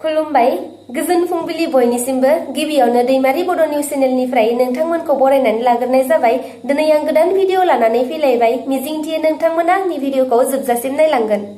खुलुमबाय गोजोन फुंबिलि बयनिसिमबो गिबियावनो दैमारि बड' निउज चेनेलनिफ्राय नोंथांमोनखौ बरायनानै लाग्रोनाय जाबाय। दिनै आं गोदान भिडिअ लानानै फैलायबाय। मिजिंथियो नोंथांमोना आंनि भिडिअखौ जोबजासिम नायलांगोन।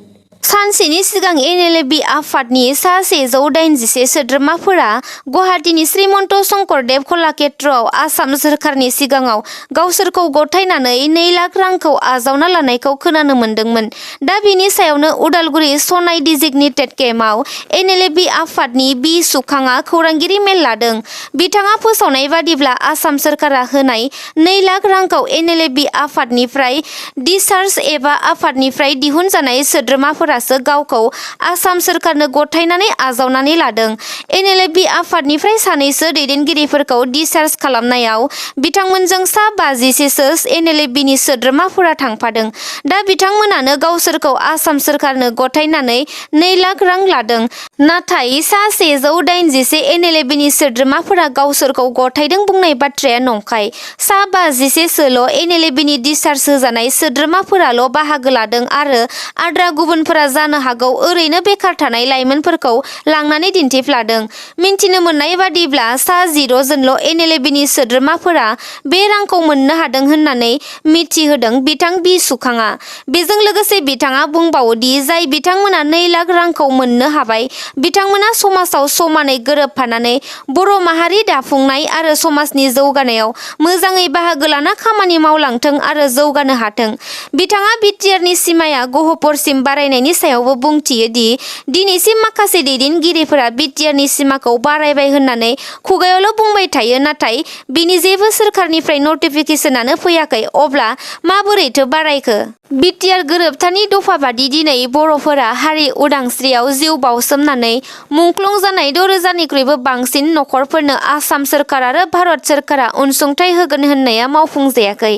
सानसेनि सिगां एनएलएबि आफादनि सा 186 सोद्रोमाफोरा गुवाहाटीनि श्रीमन्त शंकरदेव कलाक्षेत्रआव आसाम सोरखारनि सिगाङाव गावसोरखौ गथायनानै 2 लाख रांखौ आजावना लानायखौ खोनानो मोन्दोंमोन। दा बेनि सायावनो उदालगुरि सनाय डिजिगनेटेड केम्पआव एनएलएबि आफादनि बि सुखाङा खौरांगिरि मेल लादों। बिथाङा फोसावनाय बादिब्ला आसाम सोरखारा होनाय 2 लाख रांखौ एनएलएबि आफादनिफ्राय डिस्चार्ज एबा आफादनिफ्राय दिहुनजानाय सोद्रोमाफोरा गावखौ आसाम सोरखारनो गथायनानै आजावनानै लादों। एनएलएबि आफादनिफ्राय सानैसो दैदेनगिरिफोरखौ डिस्चार्ज खालामनायाव बिथांमोनजों सा 56 सो एनएलएबिनि सोद्रोमाफोरा थांफादों। दा बिथांमोनानो गावसोरखौ आसाम सोरखारनो गथायनानै 2 लाख रां लादों। नाथाय सा 186 एनएलएबिनि सोद्रोमाफोरा गावसोरखौ गथायदों बुंनाय बाथ्राया नंखाय। सा 56 सोल' एनएलएबिनि डिस्चार्ज होजानाय सोद्रोमाफोराल' बाहागो लादों आरो आद्रा गुबुनफोरा जानो हागौ ओरैनो बेकार थानाय लाइमोनफोरखौ लांनानै दिन्थिफ्लादों। मिन्थिनो मोननाय बादिब्ला सा 0 जनल' एनएलएबिनि सोद्रोमाफोरा बे रांखौ मोननो हादों होननानै मिथिहोदों बिथां बि सुखाङा। बेजों लोगोसे बिथाङा बुंबावोदि जाय बिथांमोना 2 लाख रांखौ मोननो हाबाय बिथांमोना समाजाव समानै गोरोबफानानै बर' माहारि दाफुंनाय आरो समाजनि जौगानायाव मोजाङै बाहागो लाना खामानि मावलांथों आरो जौगानो हाथों। बिथाङा बिटिआरनि सिमाया गहपुरसिम बारायनायनि सायावबो बुंथियो दि दिनैसिम माखासे दैदेनगिरिफोरा बिटिआरनि सिमाखौ बारायबाय होननानै खुगायावल' बुंबाय थायो, नाथाय बिनि जेबो सोरखारनिफ्राय नटिफिकेसनानो फैयाखै। अब्ला माबोरैथो बारायखो? बिटिआर गोरोबथानि दफा बादि दिनै बर'फोरा हारि उदांस्रियाव जिउ बाउसोमनानै मुंख्लं जानाय 6,000निख्रुइबो बांसिन नखरफोरनो आसाम सोरखार आरो भारत सोरखारा अनसुंथाइ होगोन होननाया मावफुंजायाखै।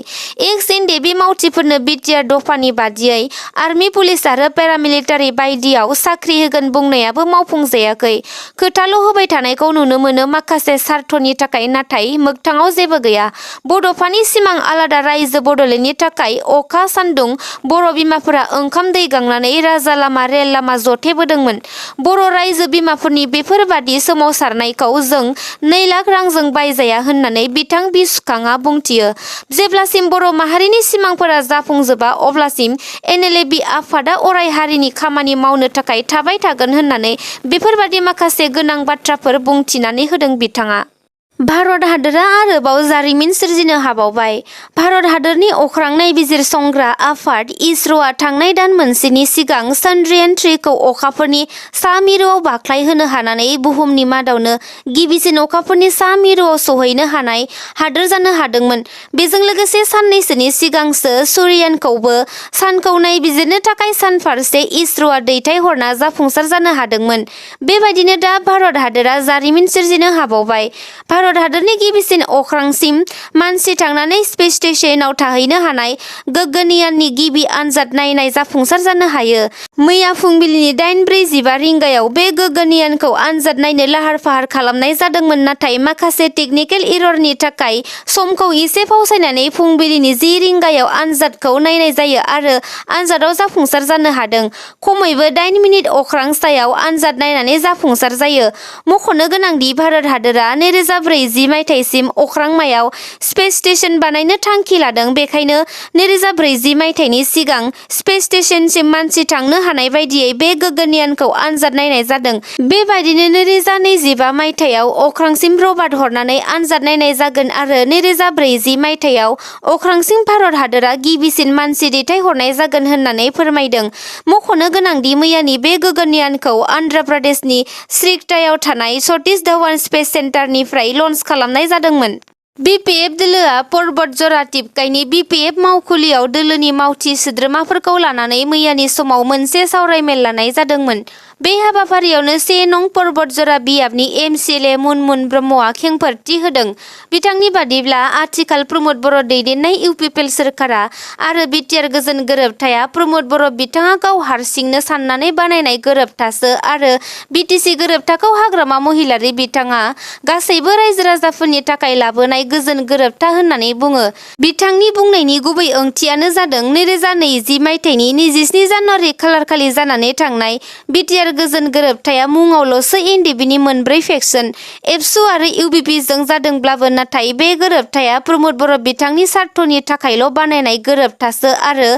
एक्स-इन बे मावथिफोरनो बिटिआर दफानि बादियै आर्मि, पुलिस आरो पेरामिलिटारि बायदियाव साख्रि होगोन बुंनायाबो मावफुंजायाखै। खोथाल' होबाय थानायखौ नुनो मोनो माखासे स्वार्थनि थाखाय, नाथाय मोगथाङाव जेबो गैया। बड'फानि सिमां आलादा रायजो बड'लेण्डनि थाखाय अखा सान्दुं बर' बिमाफोरा ओंखाम दै गांनानै राजा लामा रेल लामा जथेबोदोंमोन। बर' रायजो बिमाफोरनि बेफोरबादि सोमावसारनायखौ जों 2 लाख रांजों बायजाया होननानै बिथां बि सुखाङा बुंथियो। जेब्लासिम बर' माहारिनि सिमांफोरा जाफुंजोबा अब्लासिम एनएलएबि आफादा अराय हारिनि खामानि मावनो थाखाय थाबाय थागोन होननानै बेफोरबादि माखासे गोनां बाथ्राफोर बुंथिनानै होदों बिथाङा। भारत हादोरा आरोबाव जारिमिन सोरजिनो हाबावबाय। भारत हादोरनि अख्रां नायबिजिरसंग्रा आफाद इसर'आ थांनाय दान मोनसेनि सिगां चन्द्रयान-3 खौ अखाफोरनि सा मिरुआव बाख्लायहोनो हानानै बुहुमनि मादावनो गिबिसिन अखाफोरनि सा मिरुआव सौहैनो हानाय हादोर जानो हादोंमोन। बेजों लोगोसे साननैसोनि सिगांसो सूर्यानखौबो सानखौ नायबिजिरनो थाखाय सानफारसे इसर'आ दैथायहरना जाफुंसार जानो हादोंमोन। बेबायदिनो दा भारत हादोरा जारिमिन सोरजिनो हाबावबाय। भारत हादोरनि गिबिसिन अख्रांसिम मानसि थांनानै स्पेस स्टेशनाव थाहैनो हानाय गगनयाननि गिबि आनजाद नायनाय जाफुंसार जानो हायो। मैया फुंबिलिनि 8:45 रिंगायाव बे गगनयानखौ आनजाद नायनो लाहार फाहार खालामनाय जादोंमोन, नाथाय माखासे टेकनिकेल इररनि थाखाय समखौ एसे फावसायनानै फुंबिलिनि 10 रिंगायाव आनजादखौ नायनाय जायो आरो आनजादाव जाफुंसार जानो हादों। खमैबो 8 मिनिट अख्रां सायाव आनजाद नायनानै जाफुंसार जायो। मख'नो गोनांदि भारत हादोरा 2040 मायथाइसिम अख्रांमायाव स्पेस स्टेशन बानायनो थांखि लादों। बेखायनो 2040 मायथाइनि सिगां स्पेस स्टेशनसिम मानसि थांनो हानाय बायदियै बे गगनयानखौ आनजाद नायनाय जादों। बेबायदिनो 2025 मायथाइयाव अख्रांसिम रभार हरनानै आनजाद नायनाय जागोन आरो 2040 मायथाइयाव अख्रांसिम भारत हादोरा गिबिसिन मानसि दैथायहरनाय जागोन होननानै फोरमायदों। मख'नो गोनांदि मैयानि बे गगनयानखौ अन्ध्र प्रदेशनि श्रीहट्टीआव थानाय सतीश धवन स्पेस सेन्टारनिफ्राय लन्च खालामनाय जादोंमोन। बिपिएफ दोलोआ पर्बत जरा टिपकाइनि बिपिएफ मावखुलियाव दोलोनि मावथि सोद्रोमाफोरखौ लानानै मैयानि समाव मोनसे सावरायमेल लानाय जादोंमोन। बे हाबाफारियावनो 1 नं पर्बत जरा बियाबनि एमसिएलए मुनमुन ब्रह्मआ खेंफोरथि होदों। बिथांनि बादिब्ला आथिखाल प्रमोद बर' दैदेननाय इउपिपिएल सोरखारा आरो बिटिआर गोजोन गोरोबथाया प्रमोद बर' बिथाङा गाव हारसिंनो साननानै बानायनाय गोरोबथासो आरो बिटिसि गोरोबथाखौ हाग्रामा महिलारि बिथाङा गासैबो रायजो राजाफोरनि थाखाय लाबोनाय गोजोन गोरोबथा होननानै बुङो। बिथांनि बुंनायनि गुबै ओंथियानो जादों 2020 मायथाइनि 27 जानुवारि खालारखालि जानानै थांनाय बिटिआर गोजोन गोरोबथाया मुङावल'सो एनडिबिनि मोनब्रै फेक्सन एबसु आरो इउबिपिजों जादोंब्लाबो नाथाय बे गोरोबथाया प्रमद बर' बिथांनि सार्थनि थाखायल' बानायनाय गोरोबथासो आरो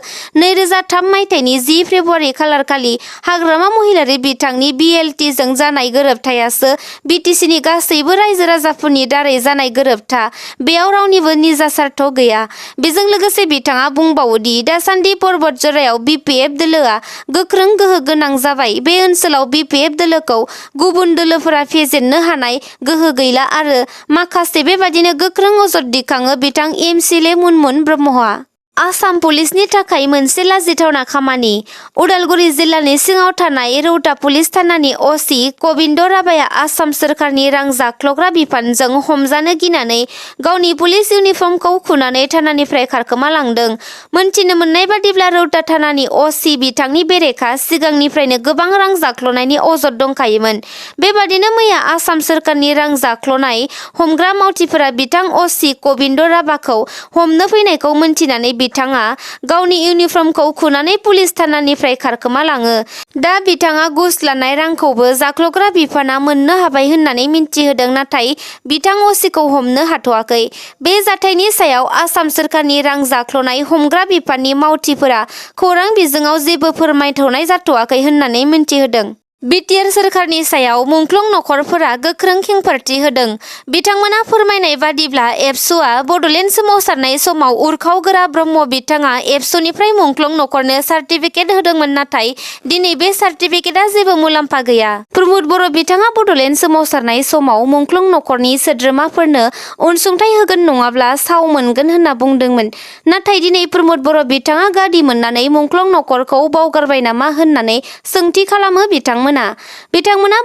2003 मायथाइनि 10 फेब्रुवारि खालारखालि हाग्रामा महिलारि बिथांनि बिएलटिजों जानाय गोरोबथायासो बिटिसिनि गासैबो रायजो राजाफोरनि दारै जानाय गोरोबथा। बेयाव रावनिबो निजा सार्थ गैया। बेजों लोगोसे बिथाङा बुंबावोदि दासान्दि पर्बत जरायाव बिपिएफ दोलोआ गोख्रों गोहो गोनां जाबाय। बे ओनसोलाव बिपिएफ दोलोखौ गुबुन दोलोफोरा फेजेननो हानाय गोहो गैला आरो माखासे बेबादिनो गोख्रों अजद दिखाङो बिथां एमसिएलए मुनमुन ब्रह्मआ। आसाम पुलिसनि थाखाय मोनसे लाजिथावना खामानि। उदालगुरि जिल्लानि सिङाव थानाय रौता पुलिस थानानि असि कबिन्द राभाया आसाम सोरखारनि रां जाख्ल'ग्रा बिफानजों हमजानो गिनानै गावनि पुलिस इउनिफर्मखौ खुनानै थानानिफ्राय खारखोमा लांदों। मोनथिनो मोननाय बादिब्ला रौता थानानि असि बिथांनि बेरेखा सिगांनिफ्रायनो गोबां रां जाख्ल'नायनि अजद दंखायोमोन। बेबादिनो मैया आसाम सोरखारनि रां जाख्ल'नाय हमग्रा मावथिफोरा बिथां असि कबिन्द राभाखौ हमनो फैनायखौ मोनथिनानै बिथाङा गावनि इउनिफर्मखौ खुनानै पुलिस थानानिफ्राय खारखोमा लाङो। दा बिथाङा घुस लानाय रांखौबो जाख्ल'ग्रा बिफाना मोननो हाबाय होननानै मिन्थिहोदों नाथाय बिथां असिखौ हमनो हाथ'वाखै। बे जाथायनि सायाव आसाम सोरखारनि रां जाख्ल'नाय हमग्रा बिफाननि मावथिफोरा खौरां बिजोङाव जेबो फोरमायथ'नाय जाथ'वाखै होननानै मिन्थिहोदों। बिटिआर सोरखारनि सायाव मुंख्लं नखरफोरा गोख्रों खेंफोरथि होदों। बिथांमोना फोरमायनाय बादिब्ला एबसुआ बड'लेण्ड सोमावसारनाय समाव उरखाव गोरा ब्रह्म बिथाङा एबसुनिफ्राय मुंख्लं नखरनो सार्टिफिकेट होदोंमोन नाथाय दिनै बे सार्टिफिकेटआ जेबो मुलाम्फा गैया। प्रमद बर' बिथाङा बड'लेण्ड सोमावसारनाय समाव मुंख्लं नखरनि सोद्रोमाफोरनो अनसुंथाइ होगोन नङाब्ला साव मोनगोन होनना बुंदोंमोन। नाथाय दिनै प्रमद बर' बिथाङा गादि मोननानै मुंख्लं नखरखौ बावगारबाय नामा होननानै सोंथि खालामो बिथांमोना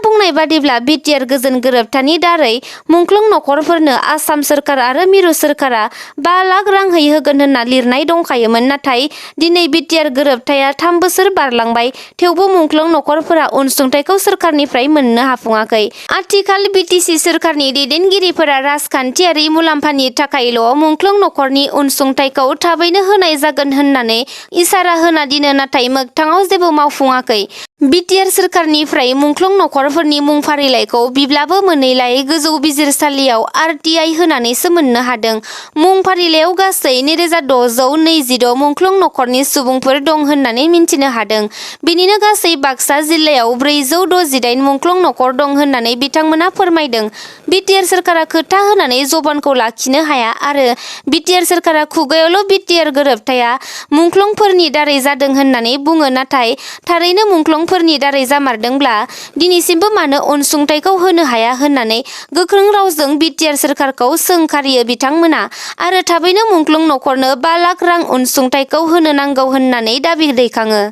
बुंनाय बादिब्ला बिटिआर गोजोन गोरोबथानि दारै मुंख्लं नखरफोरनो आसाम सोरखार आरो मिरु सोरखारा 5 लाख रांहै होगोन होनना लिरनाय दंखायोमोन नाथाय दिनै बिटिआर गोरोबथाया 3 बोसोर बारलांबाय थेवबो मुंख्लं नखरफोरा अनसुंथाइखौ सोरखारनिफ्राय मोननो हाफुङाखै। आथिखाल बिटिसि सोरखारनि दैदेनगिरिफोरा राजखान्थियारि मुलाम्फानि थाखायल' मुंख्लं नखरनि अनसुंथाइखौ थाबैनो होनाय जागोन होननानै इसारा होना दिनो नाथाय मोगथाङाव जेबो मावफुङाखै। बिटिआर सोरखारनिफ्राय मुंख्लं नखरफोरनि मुं फारिलाइखौ बिब्लाबो मोनैलाय गोजौ बिजिरसालियाव आरटिआइ होनानैसो मोननो हादों। मुं फारिलाइयाव गासै 2626 मुंख्लं नखरनि सुबुंफोर दं होननानै मिन्थिनो हादों। बिनिनो गासै बाक्सा जिल्लायाव 468 मुंख्लं नखर दं होननानै बिथांमोना फोरमायदों। बिटिआर सोरखारा खोथा होनानै जबानखौ लाखिनो हाया आरो बिटिआर सोरखारा खुगायावल' बिटिआर गोरोबथाया मुंख्लंफोरनि दारै जादों होननानै बुङो नाथाय थारैनो मुंख्लंफोरनि दारै जामारदोंब्ला दिनैसिमबो मानो अनसुंथाइखौ होनो हाया होननानै गोख्रों रावजों बिटिआर सोरखारखौ सोंखारियो बिथांमोना आरो थाबैनो मुंख्लं नखरनो 5 लाख रां अनसुंथाइखौ होनो नांगौ होननानै दाबि दैखाङो।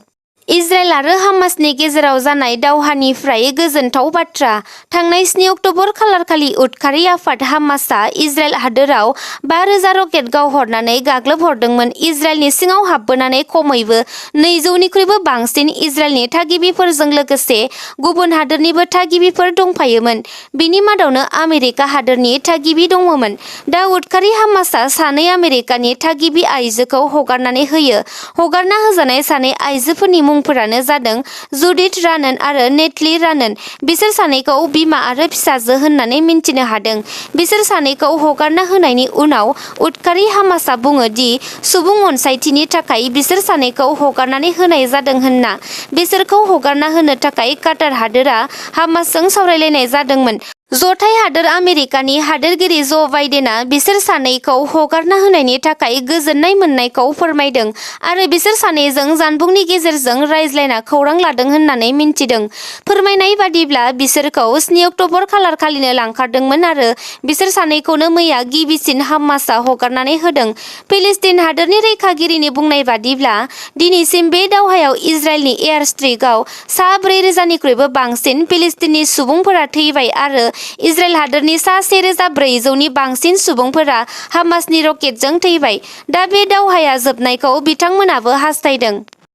इजराइल आरो हामासनि गेजेराव जानाय दावहानिफ्राय गोजोनथाव बाथ्रा। थांनाय 7 अक्ट'बर खालारखालि उदखारि आफाद हामासआ इजराइल हादोराव 5000 रकेट गावहरनानै गाग्लोबहरदोंमोन। इजराइलनि सिङाव हाबबोनानै खमैबो 200निख्रुइबो बांसिन इजराइलनि थागिबिफोरजों लोगोसे गुबुन हादोरनिबो थागिबिफोर दंफायोमोन। बिनि मादावनो आमेरिका हादोरनि थागिबि दङमोन। दा उदखारि हामासआ 2 आमेरिकानि थागिबि आइजोखौ हगारनानै होयो। हगारना होजानाय 2 आइजोफोरनि मुंफोरानो जादों जुडिथ रानन आरो नेटली रानन। बिसोर 2खौ बिमा आरो फिसाजो होननानै मिन्थिनो हादों। बिसोर 2खौ हगारना होनायनि उनाव उदखारि हामासआ बुङो दि सुबुं अनसायथिनि थाखाय बिसोर 2खौ हगारनानै होनाय जादों होनना। बिसोरखौ हगारना होनो थाखाय काटार हादोरा हामासजों सावरायलायनाय जादोंमोन। जथाय हादोर आमेरिकानि हादोरगिरि ज' बाइडेना बिसोर 2खौ हगारना होनायनि थाखाय गोजोननाय मोननायखौ फोरमायदों आरो बिसोर 2जों जानबुंनि गेजेरजों रायज्लायना खौरां लादों होननानै मिन्थिदों। फोरमायनाय बादिब्ला बिसोरखौ 7 अक्ट'बर खालारखालिनो लांखारदोंमोन आरो बिसोर 2खौनो मैया गिबिसिन हामासआ हगारनानै होदों। फिलिस्तिन हादोरनि रैखागिरिनि बुंनाय बादिब्ला दिनैसिम बे दावहायाव इजराइलनि एयार स्ट्राइकआव 4000निख्रुइबो बांसिन फिलिस्तिनी सुबुंफोरा थैबाय आरो इजराइल हादोरनि 1400नि बांसिन सुबुंफोरा हामासनि रकेटजों थैबाय। दा बे दावहाया जोबनायखौ बिथांमोनाबो हास्थायदों।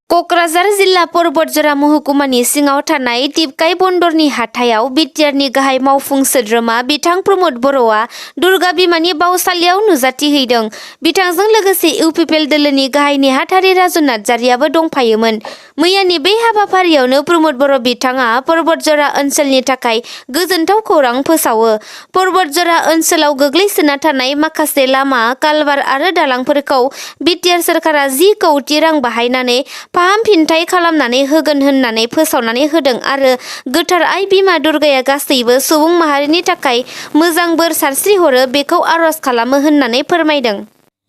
क'क्राझार जिल्ला परबतजरा महकुमानि सिङाव थानाय टिपकाइ बन्दरनि हाथायाव बिटिआरनि गाहाय मावफुं सोद्रोमा बिथां प्रमद बर'आ दुर्गा बिमानि बावसालियाव नुजाथिहैदों। बिथांजों लोगोसे इउपिपिएल दोलोनि गाहाय नेहाथारि राजु नार्जारियाबो दंफायोमोन। मैयानि बे हाबाफारियावनो प्रमद बर' बिथाङा परबतजरा ओनसोलनि थाखाय गोजोनथाव खौरां फोसावो। परबतजरा ओनसोलाव गोग्लैसोना थानाय माखासे लामा, कालभार आरो दालांफोरखौ बिटिआर सोरखारा 10 कौटि रां बाहायनानै फाहामफिनथाय खालामनानै होगोन होननानै फोसावनानै होदों आरो गोथार आइ बिमा दुर्गाया गासैबो सुबुं माहारिनि थाखाय मोजां बोर सारस्रि हरो बेखौ आरज खालामो होननानै फोरमायदों।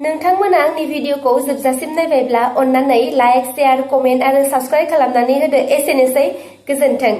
नोंथांमोना आंनि भिडिअखौ जोबजासिम नायबायब्ला अन्नानै लाइक, शेयार, कमेन्ट आरो साबस्क्राइब खालामनानै होदो। एसेनोसै, गोजोन्थों।